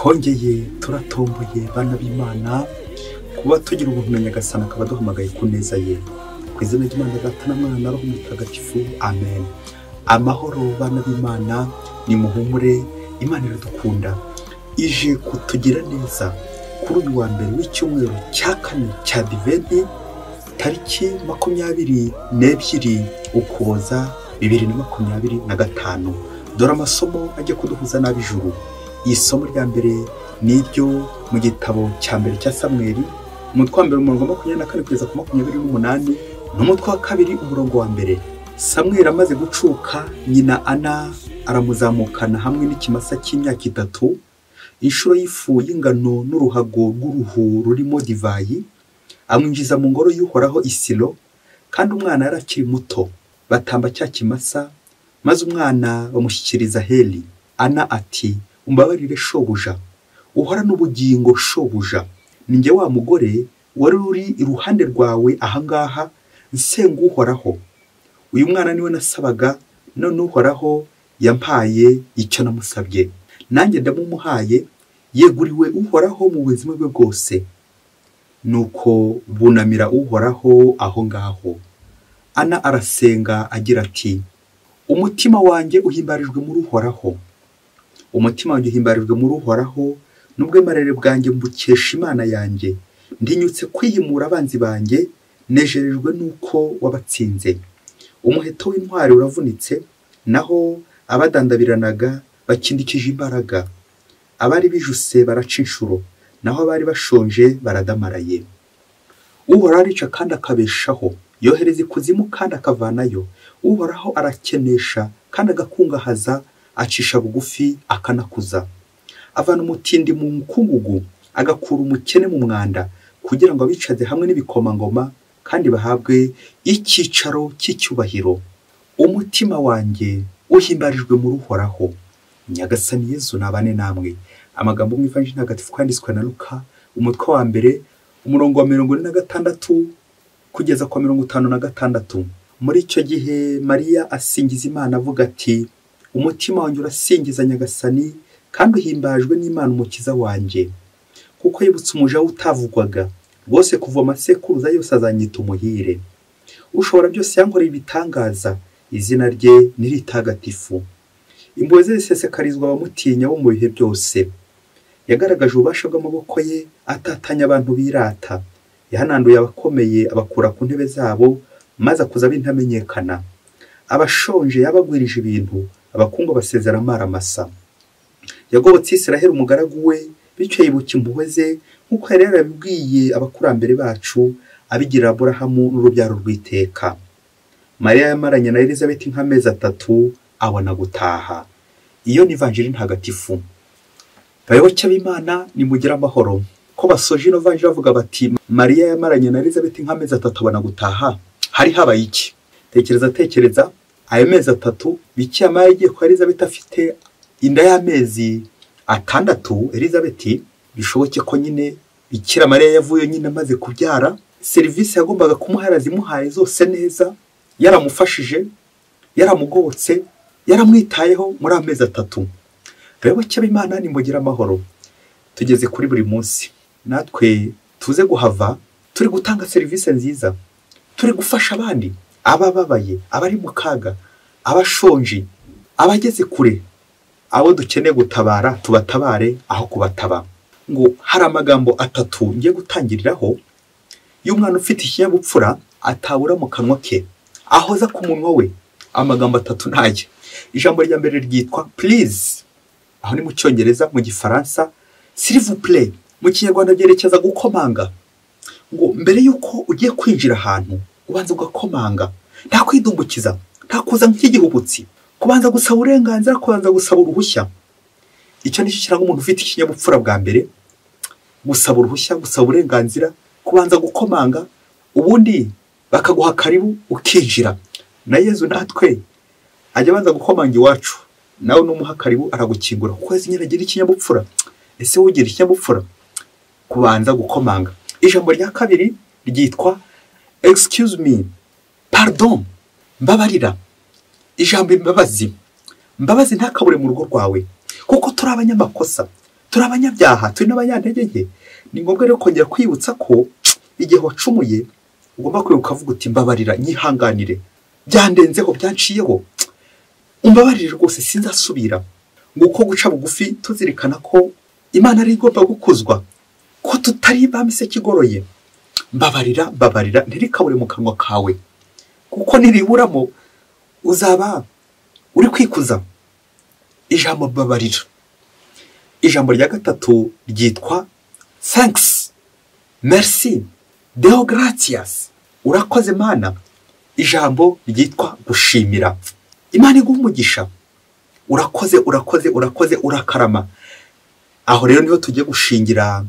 Twongeye turatomboye bana b'Imana kuba tugira ubuntu na Nyagasani akaba duhamagaye ku neza ye. Ku izina ry'Imana Data na Mwana na Roho Mutagatifu, amen. Amahoro bana b'Imana, ni muhumure, Imana iradukunda, ije kutugira neza kuri uyu wa mbere w'icyumweru cya kane cya Adventi, tariki 22 Ukuboza 2025. Dore amasomo ajya kuduhuza n'ab'ijuru. Isomo rya mbere ni iryo mu gitabo cya mbere cya Samweli, umutwe wa mbere umurongo wa 24 kugeza ku 28, n'umutwe wa kabiri umurongo wa mbere. Samweli amaze gucuka, nyina Ana aramuzamukana hamwe n'ikimasa cy'imyaka 3, inshuro y'ifu y'ingano n'uruhago rw'uruhu rurimo divayi, amwinjiza mu ngoro y'Uhoraho i Silo, kandi umwana yari akiri muto. Batamba cya kimasa, maze umwana bamushyikiriza Heli. Ana ati: umbabarire shobuja, uhorane ubugingo shobuja, ni njye wa mugore wari uri iruhande rwawe ahangaha nsenga Uhoraho. Uyu mwana niwe nasabaga, none Uhoraho yampaye icyo namusabye, nanjye ndamumuhaye, yeguriwe Uhoraho mu buzima bwe bwose. Nuko bunamira Uhoraho aho ngaho. Ana arasenga agira ati: umutima wanjye uhimbarijwe muri Uhoraho, umutima wanjye uhimbarijwe muri Uhoraho, n'ubwemarere bwanjye mbukesha Imana yanjye. Ndinyutse kwihimura abanzi banjye, nejerejwe nuko wabatsinze. Umuheto w'intwari uravunitse, naho abadandabiranaga bakindikije imbaraga. Abari bijuse baraca inshuro, naho abari bashonje baradamaraye. Uhoraho arica kandi akabeshaho, yohereza ikuzimu kandi akavanayo. Uhoraho arakenesha kandi agakungahaza, acisha bugufi akanakuza. Avana umutindi mu mukungugu, agakura umukene mu mwanda, kugira ngo abicaze hamwe n'ibikomangoma kandi bahabwe icyicaro cy'icyubahiro. Umutima wanjye uhimbarijwe muri Uhoraho. Nyagasani Yezu nabane namwe. Amagambo mu Ivanjiri Ntagatifu yanditswe na Luka, umutwe wa mbere, umurongo wa 46 kugeza kwa 56. Muri icyo gihe Mariya asingiza Imana avuga ati: umutima wanjye urasingiza Nyagasani, kandi uhimbajwe n'Imana umukiza wanjye, kuko yibutse umuja utavugwaga. Rwose kuva amasekuruza yose azanyita umuhire. Ushobora byose yankoreye ibitangaza, izina rye ni ritagatifu. Impuhwe ze zisesekarizwa abamutinya bo mu bihe byose. Yagaragaje ububasha bw'amaboko ye, atatanya abantu birata. Yahananduye abakomeye abakura ku ntebe zabo, maze akuza ab'intamenyekana. Abashonje yabagwirije ibintu, abakungu basezera amaramasa. Yagobotse Israheli umugaragu we, bityo yibuka impuhwe ze, nk'uko yari yarabibwiye abakurambere bacu, abigirira Aburahamu n'urubyaro rw'iteka. Mariya yamaranye na Elizabeti nk'amezi 3, abona gutaha. Iyo ni Ivanjiri Ntagatifu. Bayoboke b'Imana, nimugire amahoro. Ko basoje ino vanjiri bavuga bati: Mariya yamaranye na Elizabeti nk'amezi 3 abona gutaha, hari habaye iki? Tekereza ayo mezi 3 Bikira Mariya yagiye kwa Elizabeti afite inda y'amezi 6. Elizabeti bishoboke ko nyine Bikira Mariya yavuye nyine amaze kubyara, serivisi yagombaga kumuha yarazimuhaye zose neza, yaramufashije, yaramugobotse, yaramwitayeho muri amezi 3. Bayoboke b'Imana, nimugire amahoro. Tugeze kuri buri munsi, natwe tuze guhava turi gutanga serivisi nziza, turi gufasha abandi, abababaye, abari mu kaga, abashonje, abageze kure, abo dukeneye gutabara tubatabare aho kubataba. Ngo hari amagambo 3 ngiye gutangiriraho y'umwana ufite ikinyabupfura atabura mu kanwa ke, ahoza ku munwa we. Amagambo 3 ntaye. Ijambo rya mbere ryitwa please, aho ni mu Cyongereza, mu Gifaransa s'il vous plaît, mu Kinyarwanda byerekeza gukomanga. Ngo mbere yuko ugiye kwinjira ahantu ubanza ugakomanga, nta kwidumbukiza, nta kuza nk'igihubutsi, kubanza gusaba uburenganzira, kubanza gusaba uruhushya. Icyo nicyo kiranga umuntu ufite ikinyabupfura bwa mbere: gusaba uruhushya, gusaba uburenganzira, kubanza gukomanga, ubundi bakaguha karibu ukinjira. Na Yezu natwe ajya abanza gukomanga iwacu, nawe numuha karibu aragukingura, kuko Yezu nyine agira ikinyabupfura. Ese wowe ugira ikinyabupfura? Kubanza gukomanga. Ijambo rya kabiri ryitwa excuse me, pardon, mbabarira. Ijambo imbabazi, mbabazi ntakabure mu rugo rwawe, kuko turi abanyamakosa, Turi abanyabyaha, turi n'abanyantege nke. Ni ngombwa rero kongera kwibutsa ko igihe wacumuye ugomba kwibuka ukavuga uti mbabarira, nyihanganire, byandenzeho, byanciyeho, umbabarire rwose sinzasubira. Nguko guca bugufi tuzirikana ko Imana ari igomba gukuzwa, ko tutari ba miseke igoroye. Mbabarira, mbabarira, ntirikabure mu kanwa kawe, kuko niriburamo uzaba uri kwikuza. Ijambo mbabarira. Ijambo rya gatatu ryitwa thanks, merci, deo gratias, urakoze Mana. Ijambo ryitwa gushimira. Imana iguha umugisha, urakoze, urakoze, urakoze, urakarama. Aho rero niho tugiye gushingira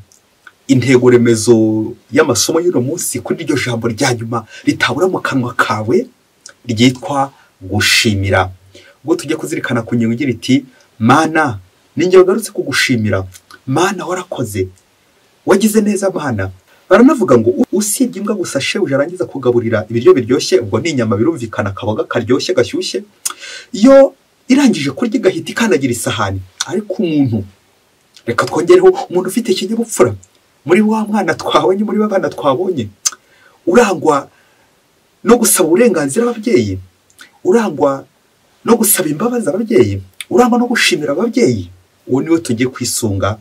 intego remezo y'amasomo y'uno munsi, kuri iryo jambo rya nyuma ritabura mu kanwa kawe ryitwa gushimira. Ubwo tujye kuzirikana ku ngingo igira iti Mana, ninjye wagarutse kugushimira. Mana warakoze, wagize neza Mana. Baranavuga ngo usibye imbwa gusa shebuja arangiza kugaburira ibiryo biryoshye, ubwo ni inyama birumvikana, akaboga karyoshye gashyushye, iyo irangije kurya igahita ikandagira isahani. Ariko umuntu, reka twongereho umuntu ufite ikinyabupfura, muri wa mwana twabonye, muri ba bana twabonye, urangwa no gusaba uburenganzira ababyeyi, urangwa no gusaba imbabazi ababyeyi, urangwa no gushimira ababyeyi, uwo niwe tugiye kwisunga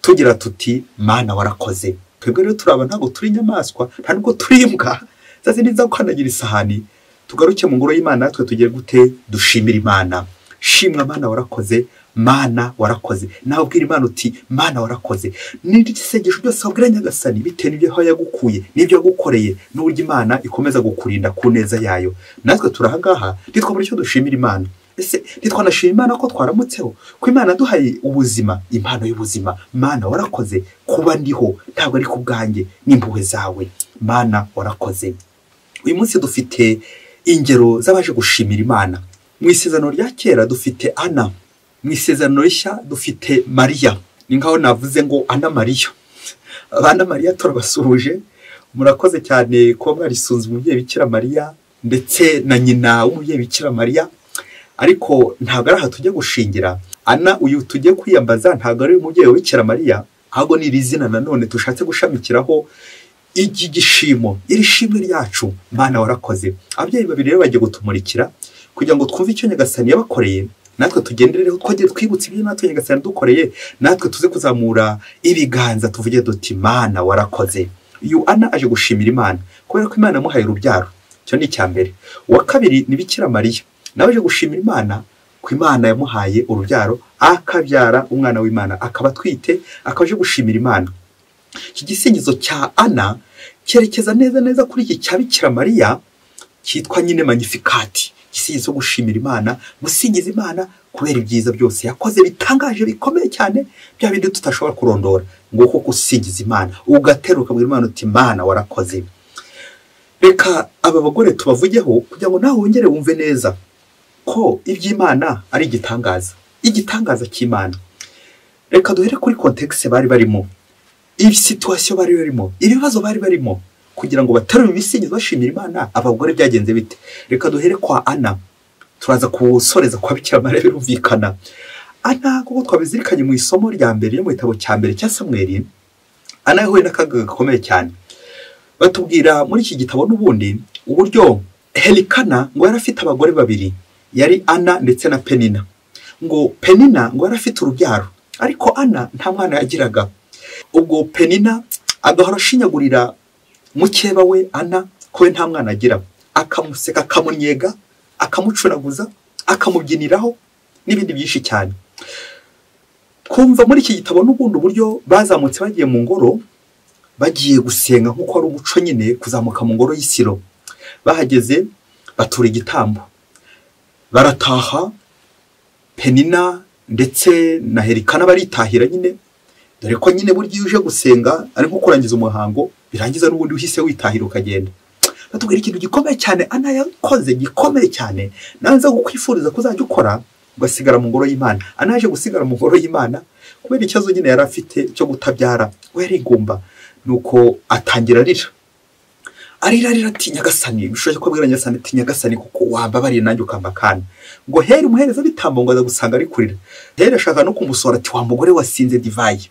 tugira tuti Mana warakoze. Twebwe rero turaba ntabwo turi inyamaswa, nta nubwo turi imbwa zazindi za gukandagira isahani. Tugaruke mu ngoro y'Imana natwe tugire gute? Dushimira Imana. Shimwa Mana warakoze, Mana warakoze. Nawe ubwira Imana uti Mana warakoze. N'iri sengesho ryose wabwira Nyagasani bitewe n'ibyo aho yagukuye, n'ibyo yagukoreye, n'uburyo Imana ikomeza gukurinda ku neza yayo. Natwe turahangaha ntitwabura icyo dushimira Imana. Ese ntitwanashima Imana ko twaramutseho, ko Imana duhaye ubuzima, impano y'ubuzima. Mana warakoze, kuba ndiho ntabwo ari ku bwanjye, n'impuhwe zawe. Mana warakoze. Uyu munsi dufite ingero z'abaje gushimira Imana. Mu isezerano rya kera dufite Ana, mu isezerano rishya dufite Mariya. Ni nkaho navuze ngo Ana Mariya. Abana Mariya turabasuhuje, murakoze cyane kuba mwarisunze umubyeyi Bikira Mariya ndetse na nyina w'umubyeyi Bikira Mariya. Ariko ntabwo ari aha tujya gushingira. Ana uyu tujye kwiyambaza ntabwo ari umubyeyi wa Bikira Mariya, ahubwo ni iri zina nanone tushatse gushamikiraho iki gishimo, iri shimwe ryacu. Mana warakoze. Ababyeyi babiri rero bagiye gutumurikira kugira ngo twumve icyo Nyagasani yabakoreye, natwe tugendereho, twongere twibutse ibyo natwe Nyagasani dukoreye, natwe tuze kuzamura ibiganza tuvuge duti Mana warakoze. Uyu Ana aje gushimira Imana kubera ko Imana yamuhaye urubyaro. Icyo ni icya mbere. Uwa kabiri ni Bikira Mariya, nawe aje gushimira Imana ko Imana yamuhaye urubyaro, akabyara umwana w'Imana, akaba atwite, akaba aje gushimira Imana. Iki gisingizo cya Ana cyerekeza neza neza kuri iki cya Bikira Mariya cyitwa nyine Magnificat, igisingizo cyo gushimira Imana, gusingiza Imana kubera ibyiza byose yakoze bitangaje bikomeye cyane, bya bindi tutashobora kurondora. Nguko gusingiza Imana, ugateruka ukabwira Imana uti Mana warakoze. Reka aba bagore tubavugeho kugira ngo nawe wongere wumve neza ko iby'Imana ari igitangaza, igitangaza cy'Imana. Reka duhere kuri context bari barimo, situation bari barimo, ibibazo bari barimo, kugira ngo baterure ibisingizo bashimira Imana. Abagore byagenze bite? Reka duhere kwa Ana, turaza kusoreza kwa Bikira Mariya birumvikana. Ana kuko twabizirikanye mu isomo rya mbere mu gitabo cya mbere cya Samweli, Ana yahuye n'akaga gakomeye cyane. Batubwira muri iki gitabo n'ubundi uburyo Helikana ngo yari afite abagore babiri, yari Ana ndetse na Penina. Ngo Penina ngo yari afite urubyaro, ariko Ana nta mwana yagiraga. Ubwo Penina agahora ashinyagurira mukeba we Ana ko we nta mwana agira, akamuseka, akamunyega, akamucunaguza, akamubyiniraho n'ibindi byinshi cyane. Twumva muri iki gitabo n'ubundi uburyo bazamutse bagiye mu ngoro, bagiye gusenga nk'uko ari umuco nyine kuzamuka mu ngoro y'Isiro. Bahageze batura igitambo, barataha. Penina ndetse na Helikana baritahira nyine, dore ko nyine burya iyo uje gusenga ari nko kurangiza umuhango, birangiza n'ubundi uhise witahira ukagenda. Batubwira ikintu gikomeye cyane Ana yakoze, gikomeye cyane, nanze kukwifuriza kuzajya ukora ugasigara mu ngoro y'Imana. Ana yaje gusigara mu ngoro y'Imana kubera ikibazo nyine yari afite cyo gutabyara, we yari ingumba. Nuko atangira arira, Arira ati Nyagasani, bishoje ko abwira Nyagasani ati Nyagasani kuko wambabariye nanjye ukampa akana. Ngo Heri umuhereza bitambo ngo aza gusanga ari kurira. Heri ashaka no kumusora ati wa mugore wasinze divayi.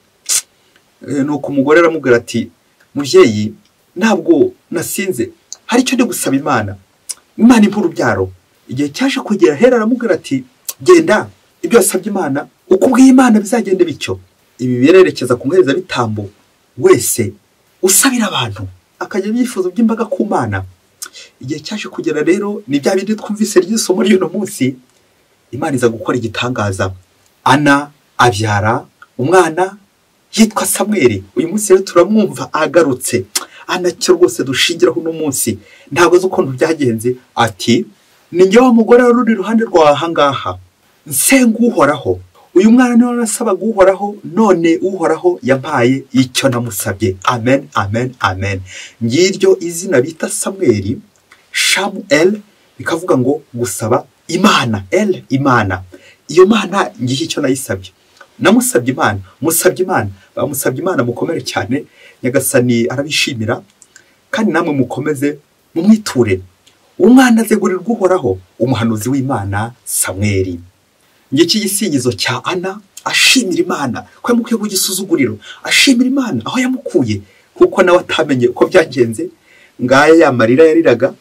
Nuko umugore aramubwira ati mubyeyi ntabwo nasinze, hari icyo ndi gusaba Imana, Imana impa urubyaro. Igihe cyaje kugera Heri aramubwira ati genda, ibyo wasabye Imana uko ubwiye Imana bizagende bityo. Ibi birerekeza ku muhereza bitambo wese usabira abantu akajya ibyifuzo by'imbaga ku Mana. Igihe cyaje kugera rero ni bya bindi twumvise ry'isomo ry'uno munsi, Imana iza gukora igitangaza. Ana abyara umwana yitwa Samweli. Uyu munsi rero turamwumva agarutse. Ana cyo rwose dushingiraho uno munsi, ntabwo azi ukuntu byagenze. Ati ni njye wa mugore wari uri iruhande rwawe aha ngaha, nsenga Uhoraho. Uyu mwana niwe nasabaga Uhoraho, none Uhoraho yampaye icyo namusabye. Amen, amen, amen. Ngiryo izina bita Samweli, Shamuel, bikavuga ngo gusaba Imana, El Imana. Iyo Mana ngiye icyo nayisabye. Namusabye Imana, musabye Imana, bamusabye Imana mukomere cyane. Nyagasani arabishimira, kandi namwe mukomeze mumwiture. Umwana azegurirwa Uhoraho, umuhanuzi w'Imana Samweli. Ngiki gisingizo cya Ana ashimira Imana ko yamukuye ku gisuzuguriro, ashimira Imana aho yamukuye, kuko nawe atamenye uko byagenze. Ngaya ya marira yariraga,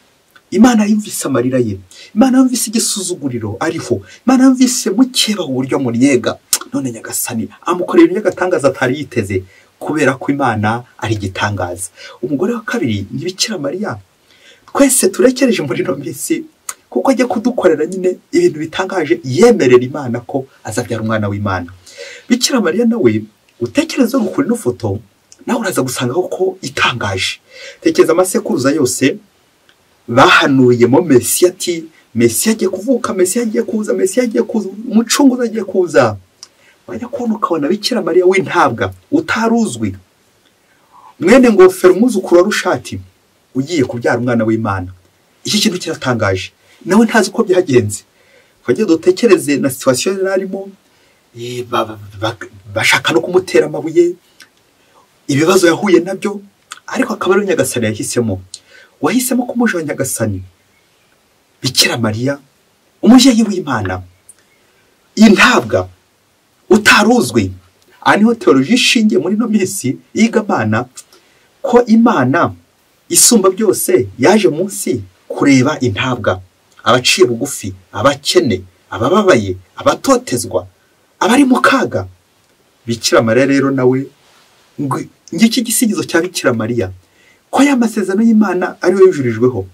Imana yumvise amarira ye, Imana yumvise igisuzuguriro ariho, Imana yumvise mukeba uburyo muryega. None Nyagasani amukorera ibintu atari yiteze, kubera ko Imana ari igitangaza. Umugore wa kabiri ni Bikira Mariya, twese turekereje muri ino minsi, kuko ajya kudukorera nyine ibintu bitangaje, yemerera Imana ko azabyara umwana w'Imana. Bikira Mariya nawe utekereza gukura ino foto, nawe uraza gusanga ko itangaje. Tekereza amasekuruza yose bahanuriyemo Mesiya ati Mesiya agiye kuvuka, Mesiya agiye kuza, Mesiya agiye kuza, umucunguzi agiye kuza. Wajya kubona ukabona Bikira Mariya w'intabwa utaruzwi, mwene ngofero umwuzukuru wa Rushati, ugiye kubyara umwana w'Imana. Iki kintu kiratangaje, nawe ntazi uko byagenze. Twajye dutekereze na situation yari arimo, bashaka no kumutera amabuye, ibibazo yahuye nabyo, ariko akaba ari Nyagasani yahisemo. Wahisemo kumuja Nyagasani Bikira Mariya, umubyeyi w'Imana, intabwa utaruzwi. Aha niho teoloji ishingiye muri ino minsi yiga Imana, ko Imana isumba byose yaje munsi kureba intabwa, abaciye bugufi, abakene, abababaye, abatotezwa, abari mu kaga. Bikira Mariya rero nawe ngiki gisingizo cya Bikira Mariya, ko ya masezerano y'Imana ari we yujurijweho,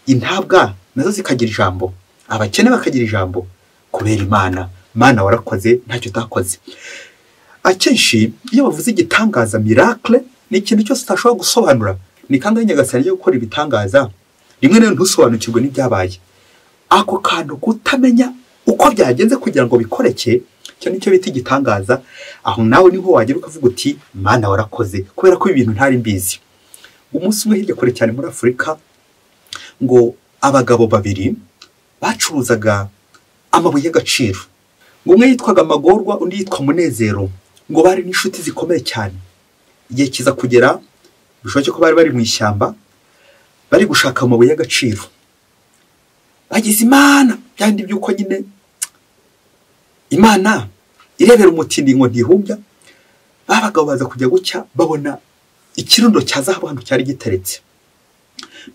intabwa nazo zikagira ijambo, abakene bakagira ijambo kubera Imana. Mana warakoze ntacyo utakoze. Akenshi iyo bavuze igitangaza, miracle, ni ikintu cyose utashobora gusobanura. Ni kangahe Nyagasani yo gukora ibitangaza, rimwe na rimwe ntusobanukirwe n'ibyabaye. Ako kantu kutamenya uko byagenze kugira ngo bikoreke, icyo nicyo bita igitangaza. Aho nawe niho wagera ukavuga uti Mana warakoze, kubera ko ibintu ntari mbizi. Umunsi umwe hirya kure cyane muri Afurika, ngo abagabo babiri bacuruzaga amabuye y'agaciro. Ngo umwe yitwaga Magorwa, undi yitwa Munezero. Ngo bari n'inshuti zikomeye cyane. Igihe kiza kugera, bishoboke ko bari bari mu ishyamba bari gushaka amabuye y'agaciro. Bagize Imana byandi by'uko nyine Imana irebera umutindi ngo ntihumbya. Babagabo baza kujya gucya babona ikirundo cya zahabu hano cyari giteretse.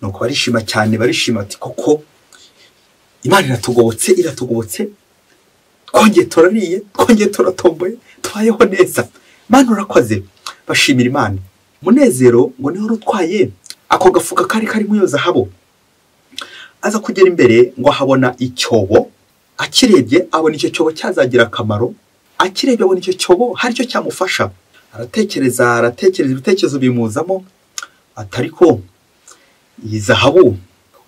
Nuko barishima cyane, barishima ati koko Imana iratugobotse, iratugobotse, twongeye turariye, twongeye turatomboye, tubayeho neza, Mana urakoze. Bashimira Imana. Munezero ngo niho rutwaye ako gafuka kari karimo iyo zahabu. Aza kugera imbere ngo ahabona icyobo, akirebye abona icyo cyobo cyazagira akamaro, akirebye abona icyo cyobo hari icyo cyamufasha. Aratekereza, aratekereza, ibitekerezo bimuzamo, atariko iyi zahabu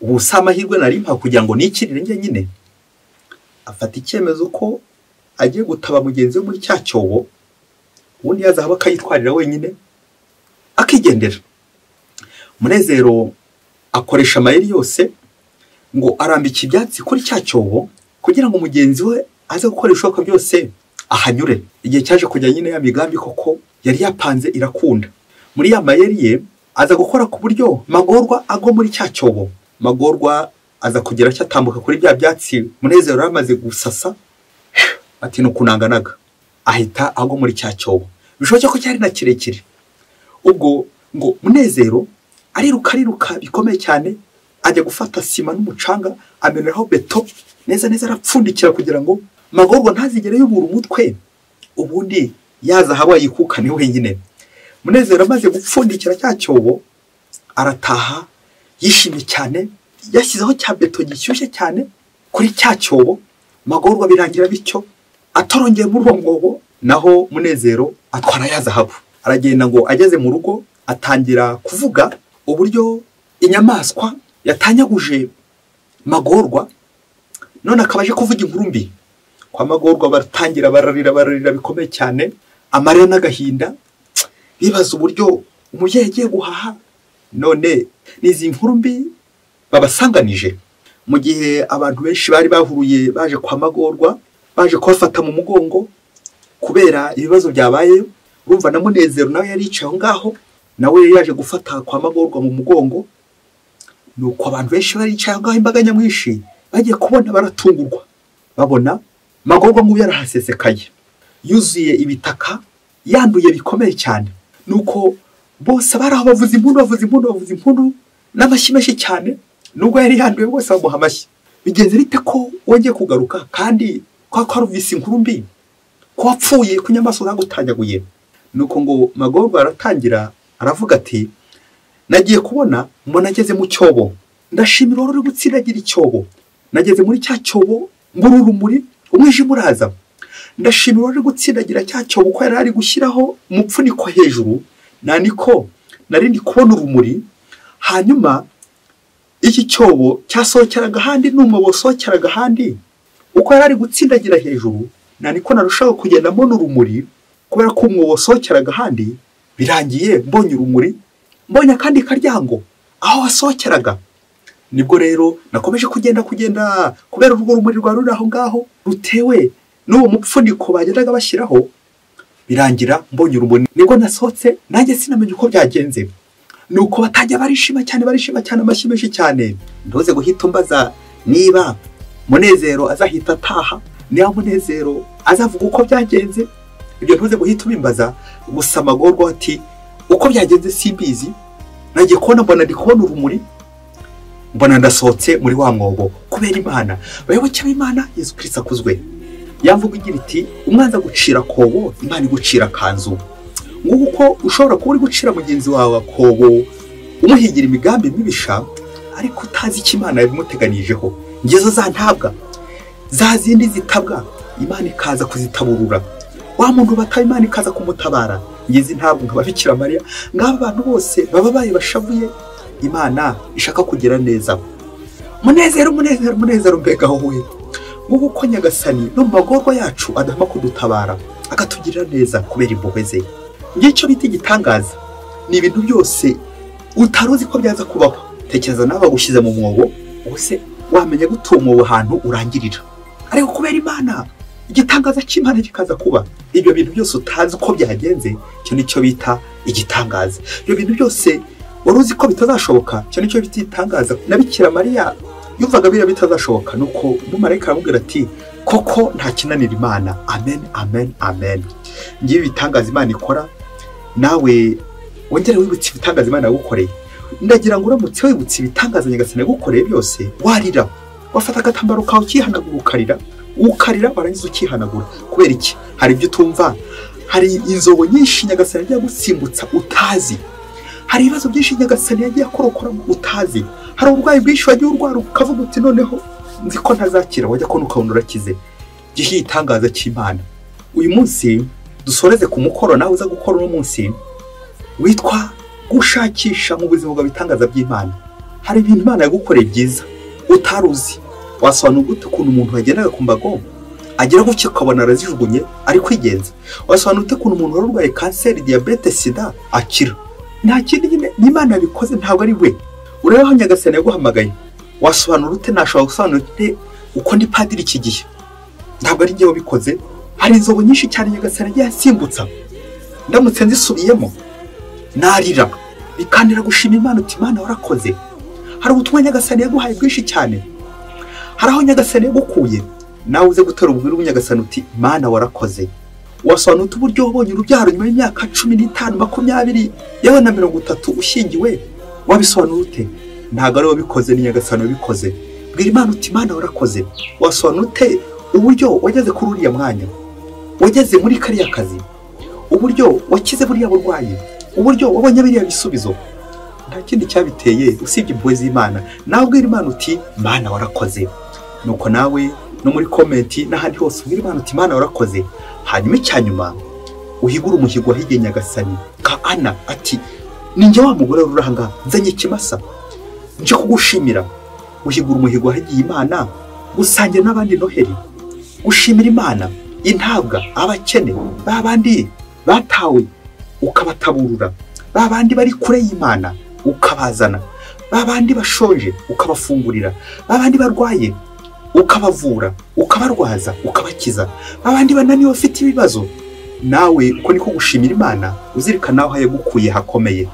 ubu si amahirwe nari mpa kugira ngo nikirire njye nyine. Afata icyemezo ko agiye gutaba mugenzi we muri cya cyobo, ubundi ya zahabu akayitwarira wenyine akigendera. Munezero akoresha amayeri yose ngo arambike ibyatsi kuri cya cyobo kugira ngo mugenzi we aze gukora ibishoboka byose ahanyure. Igihe cyaje kujya nyine ya migambi koko yari yapanze irakunda. Muri ya mayeri ye Aza gukora ku buryo Magorwa agwa muri cya cyobo. Magorwa aza kugera cyatambuka kuri bya byatsi Munezero yamaze gusasa, ati nukunanganaga, ahita agwa muri cya cyobo. Bishoboke ko cyari na kirekire. Ubwo ngo Munezero ariruka ariruka bikomeye cyane, ajya gufata sima n'umucanga ameneraho beto neza neza, arapfundikira kugira ngo Magorwa ntazigere yubura umutwe, ubundi yaza haba yikukane wenyine. Munezero amaze gupfundikira cya cyobo arataha yishimye cyane, yashyizeho cya beto gishyushye cyane kuri cya cyobo. Magorwa birangira bityo atorongeye muri uwo mwobo, naho Munezero atwara ya zahabu. Aragenda ngo ageze mu rugo atangira kuvuga uburyo inyamaswa yatanyaguje Magorwa, none akaba aje kuvuga inkuru mbi. Kwa Magorwa baratangira bararira bararira bikomeye cyane, amarira n'agahinda, bibaza uburyo umubyeyi agiye guhaha none n'izi nkuru mbi babasanganije. Mu gihe abantu benshi bari bahuruye baje kwa Magorwa, baje kubafata mu mugongo kubera ibibazo byabaye, urumva na Munezero nawe yari yicaye aho ngaho, nawe yaje gufata kwa Magorwa mu mugongo. Nuko abantu benshi bari yicaye aho ngaho, imbaga nyamwinshi bagiye kubona baratungurwa, babona Magorwa ngo yarahasesekaye, yuzuye ibitaka, yanduye bikomeye cyane. Nuko bose bari aho bavuza impundu bavuza impundu bavuza impundu n'amashyi menshi cyane, nubwo yari yanduye bose bamuha amashyi. Bigenze bite ko wongeye kugaruka kandi kwa kwarumvise inkuru mbi ko wapfuye ku nyamaswa zagutanyaguye? Nuko ngo Magorwa aratangira aravuga ati nagiye kubona mbona ngeze mu cyobo, ndashimira wari uri gutsindagira icyobo, nageze muri cya cyobo mbura urumuri, umwijima uraza. Ndashimira wari gutsindagira cya cyobo ko yari ari gushyiraho umupfuniko hejuru, naniko nari ndi kubona urumuri. Hanyuma iki cyobo cyasohokeraga ahandi n'umwobo wasohokeraga ahandi, uko yari ari gutsindagira hejuru naniko narushaho kugenda mbona urumuri, kubera ko umwobo wasohokeraga ahandi. Birangiye mbonye urumuri, mbonye akandi karyango aho wasohokeraga. Nibwo rero nakomeje kugenda kubera urwo rumuri rwa ruri aho ngaho rutewe n'uwo mupfuniko bagendaga bashyiraho, birangira mbonye urumuri, nibwo nasohotse nanjye sinamenye uko byagenze. Nuko batajya barishima cyane barishima cyane, amashyi menshi cyane. Ndoze guhita umbaza niba Munezero azahita ataha, niba Munezero azavuga uko byagenze, ibyo ntuze guhita ubimbaza. Gusa Magorwa ati uko byagenze simbizi, nagiye kubona mbona ndi kubona urumuri, mbona ndasohotse muri wa mwobo kubera Imana. Bayoboke b'Imana, Yesu Kristo akuzwe. Yamvuga igira iti umwanza gucira kobo, Imana igucira kanzu. Nguko ushobora kuba uri gucira mugenzi wawe kobo umuhigira imigambi mibisha, ariko utazi icyo Imana yabimuteganijeho. Ngezo za ntabwa za zindi zitabwa, Imana ikaza kuzitaburura. Wa muntu bataba, Imana ikaza kumutabara. Ngeze ntabwo nka Bikira Mariya, ngaba abantu bose baba baye bashavuye, Imana ishaka kugira neza. Munezero Munezero Munezero, mbega wowe! Nguko ko Nyagasani no mu magorwa yacu adahama kudutabara akatugirira neza kubera impuhwe ze. Ngicyo bita igitangaza, ni ibintu byose utaruzi ko byaza kubaho. Tekereza nawe bagushyize mu mwobo, ubuse wamenya gute uwo mwobo ahantu urangirira? Ariko kubera Imana, igitangaza cy'Imana kikaza kuba. Ibyo bintu byose utazi uko byagenze, icyo nicyo bita igitangaza. Ibyo bintu byose wari uzi ko bitazashoboka, icyo nicyo bita igitangaza. Na Bikira Mariya yumvaga biriya bitazashoboka, nuko umumarayika aramubwira ati koko nta kinanira Imana. Amen, amen, amen. Ngiye ibitangaza Imana ikora, nawe wongere wibutse ibitangaza Imana yagukoreye. Ndagira ngo uramutse wibutse ibitangaza Nyagasani yagukoreye byose, warira, wafata agatambaro kawe ukihanagura, ukarira ukarira, warangiza ukihanagura. Kubera iki? Hari ibyo utumva, hari inzobo nyinshi Nyagasani yagiye agusimbutsa utazi, hari ibibazo byinshi Nyagasani yagiye akorokora utazi, hari uburwayi bwinshi wagiye urwara ukavuga uti noneho nzi ko ntazakira, wajya kubona ukabona urakize. Gihe igitangaza cy'Imana. Uyu munsi dusoreze ku mukoro nawe uza gukora uno munsi witwa gushakisha mu buzima bwawe ibitangaza by'Imana. Hari ibintu Imana yagukoreye byiza utaruzi. Wasobanura gute ukuntu umuntu yagendaga ku mbago agera gutya ukabona arazijugunye ari kwigenza? Wasobanura ute ukuntu umuntu wari urwaye kanseri, diyabete, sida akira? Nta kindi nyine, n'Imana yabikoze, ntabwo ari we. Urebe aho Nyagasani yaguhamagaye. Wasobanura ute? Nashobora gusobanura ute uko ndi padiri iki gihe? Ntabwo ari njye wabikoze. Hari inzobo nyinshi cyane Nyagasani yagiye asimbutsa, ndamutse nzisubiyemo narira. Bikantera gushima Imana uti Imana warakoze. Hari ubutumwa Nyagasani yaguhaye bwinshi cyane, hari aho Nyagasani yagukuye, nawe uze gutera ubwira Nyagasani uti Mana warakoze. Wasobanura uburyo wabonye urubyaro nyuma y'imyaka 15, 20, yewe na 30 ushyingiwe, wabisobanura ute? Ntabwo ari wabikoze, ni Nyagasani wabikoze. Bwira Imana uti Imana warakoze. Wasobanura ute uburyo wageze kuri uriya mwanya, wageze muri kariya kazi, uburyo wakize buriya burwayi, uburyo wabonye biriya bisubizo? Nta kindi cyabiteye usibye impuhwe z'Imana. Nawe ubwira Imana uti Mana warakoze. Nuko nawe no muri komenti n'ahandi hose ubwira Imana uti Mana warakoze. Hanyuma icyanyuma uhigure umuhigo wahigiye Nyagasani nka Ana ati ninjye wa mugore ruranga nzanye ikimasa nje kugushimira. Uhigura umuhigo wahigiye Imana, gusangira n'abandi Noheli, gushimira Imana, intabwa, abakene, babandi batawe ukabataburura, babandi bari kure y'Imana ukabazana, babandi bashonje ukabafungurira, babandi barwaye ukabavura, ukabarwaza, ukabakiza, babandi bananiwe bafite ibibazo. Nawe uko niko gushimira Imana, uzirikana aho yagukuye hakomeye.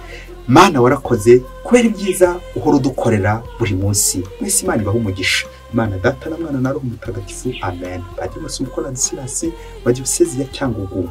Mana warakoze kubera ibyiza uhora udukorera buri munsi. Mwese Imana ibahe umugisha. Imana Data na Mwana na Roho Mutagatifu. Amen. Padiri Masumbuko Ladislas wa Diyosezi ya Cyangugu.